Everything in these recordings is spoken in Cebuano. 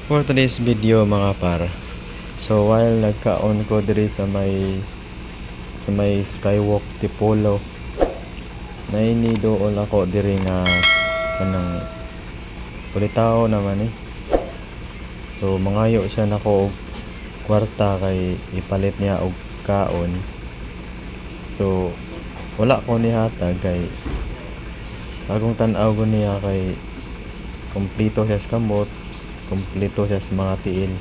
For today's video, mga par. So while nagkaon ko diri sa may Skywalk Tipolo, naini dool ako diri nga kanang pulitaho naman eh. So mangayo siya nako og kwarta kay ipalit niya og kaon. So wala ko nihatag kay sa akong tan-aw ko niya kay kompleto siya sa kamot, kompleto siya sa mga tiil.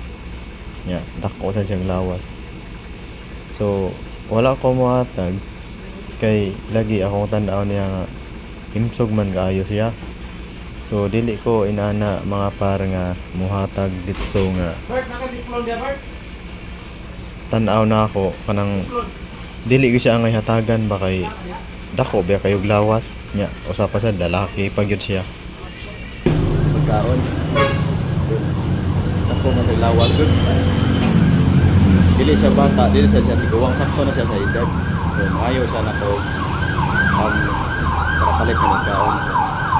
Nya, dako sa siyang lawas. So wala ko mohatag kay lagi akong tan-aw niya nga himsog man kaayo siya. So dili ko inana, mga par, nga muhatag ditso nga Bert, naka-diplom dia, Bert? Tan-aw na ako kanang dili ko siya angay hatagan ba kay dako ba kayog lawas nya, usa pa sa lalaki pa gyud siya. Pagkaon. Dako man sa lawas gud. Dili siya bata, dili siya siya tiguang, sakto na siya sa edad. So maayo siya nako para palit na pagkaon.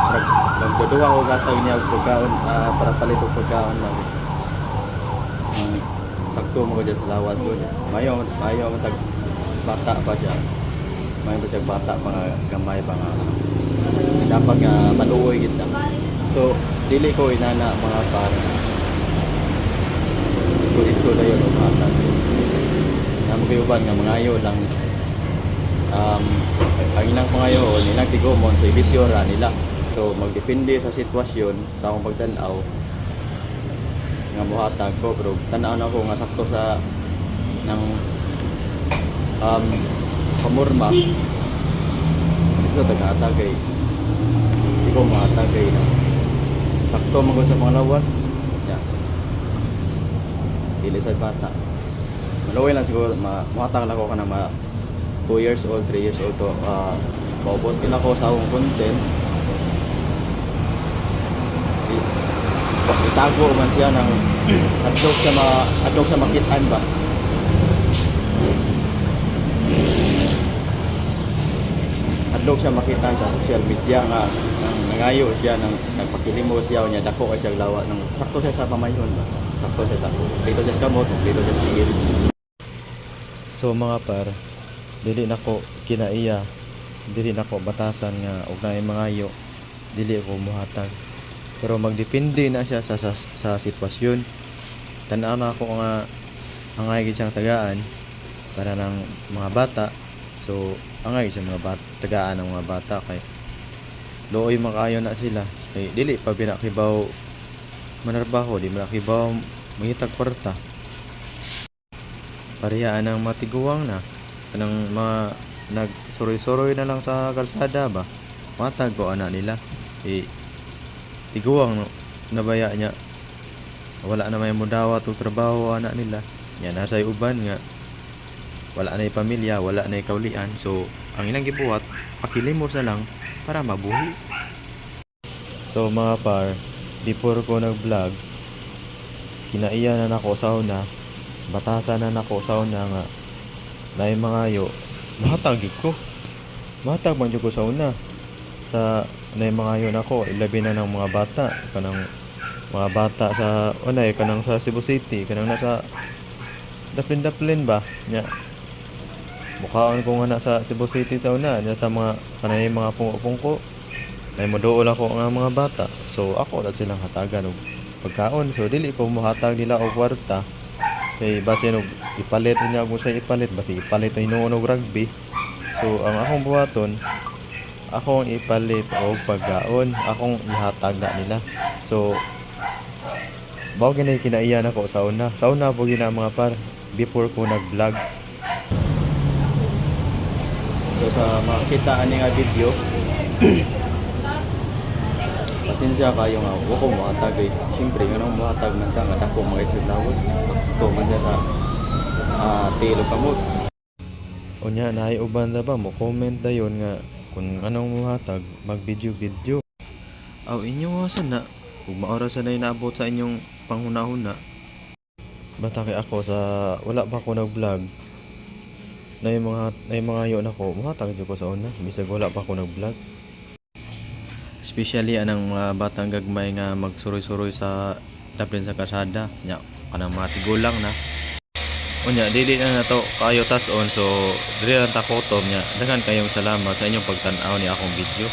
Para magduduwa ko gatag niya og pagkaon, para palit og pagkaon lang. Sakto mo ko sa lawas gud. Maayo maayo man tag bata pa siya. Maayo pa siya bata pa nga gamay pa nga dapat nga maluoy gid siya. So dili ko inana, mga par. So itso dayon og hatag. Namo kayo uban nga mangayo lang ang ilang pangayo nilang tigumon, so ibisyo ra nila. So magdepende sa sitwasyon sa akong pagtan-aw nga muhatag ko, pero tan-aw na ko nga sakto sa ng pamurma iso tagatag kay di ko muhatag kay na sakto man gud sa mga lawas ya, dili sa bata. Maluoy lang siguro ma muhatag lang ko kanang ma 2 years old, 3 years old to maubos kina ko sa akong content. Itago man siya ng adlok sa makitaan ba. Adlok siya makitaan sa social media nga nang nangayo siya nang nagpakilimos siya niya, dako kay siya lawa nang sakto siya sa pamayon ba, sakto siya sa dito siya sa kamot, dito siya sa tiil. So mga par, dili nako kinaiya, dili nako batasan nga og naay mangayo, dili ko muhatag. Pero magdepende na siya sa sitwasyon. Tan-aw na ako nga angay gid siyang tagaan para ng mga bata. So angay siya mga bata, tagaan ng mga bata kay luoy makaayo na sila. Kay dili pa binakibaw manarbaho, di man kibaw mangitag kwarta. Pareha ang matiguang na kanang mga nagsuroy-suroy na lang sa kalsada ba, matag ko ana nila eh, tiguang nabaya niya, wala na may mudawat og trabaho ana nila nya. Nasa uban nga wala na pamilya, wala na kaulian, so ang ilang gibuhat pakilimos na lang para mabuhi. So mga par, before ko nag-vlog, kinaiya na nako sa una, batasan na nako sa una nga naay mangayo, mahatag gyud ko. Mahatag man jud ko sa una sa naay mangayo nako, ilabi na ng mga bata, kanang mga bata sa unay kanang sa Cebu City, kanang nasa daplin-daplin ba nya. Mukaon ko nga na sa Cebu City sa una nya, sa mga kanay mga pungko-pungko nay moduol ako nga mga bata, so ako na silang hatagan og pagkaon. So dili ko mohatag nila og kwarta kay basin og ipalit niya og unsay ipalit, basi ipalit hinuon og rugby. So ang akong buhaton, akong ipalit og pagkaon, akong ihatag na nila. So mao gani kinaiya nako sa una, sa una po gina, mga par, before ko nag-vlog. So sa makita ani nga video, pasensya kayo nga wa ko mohatag eh. Siyempre nga mohatag man ka nga dako mga isod lawas, sakto man siya sa tilo kamot. Unya naay uban ra ba mo comment dayon nga kung anong muhatag mag video video. Aw, inyo sa na ug maora sa nay naabot sa inyong panghuna-huna. Bata kay ako sa wala pa ko nag-vlog, na yung mga yon ako muhatag jud ko sa una bisag wala pa ko nag-vlog. Especially anang mga batang gagmay nga magsuroy-suroy sa Daplin sa kalsada nya, kanang mga tigulang na. Unya, dili na nato kaayo tas-on, so dili lang ta kutob nya. Daghan kayong salamat sa inyong pagtan-aw ni akong video.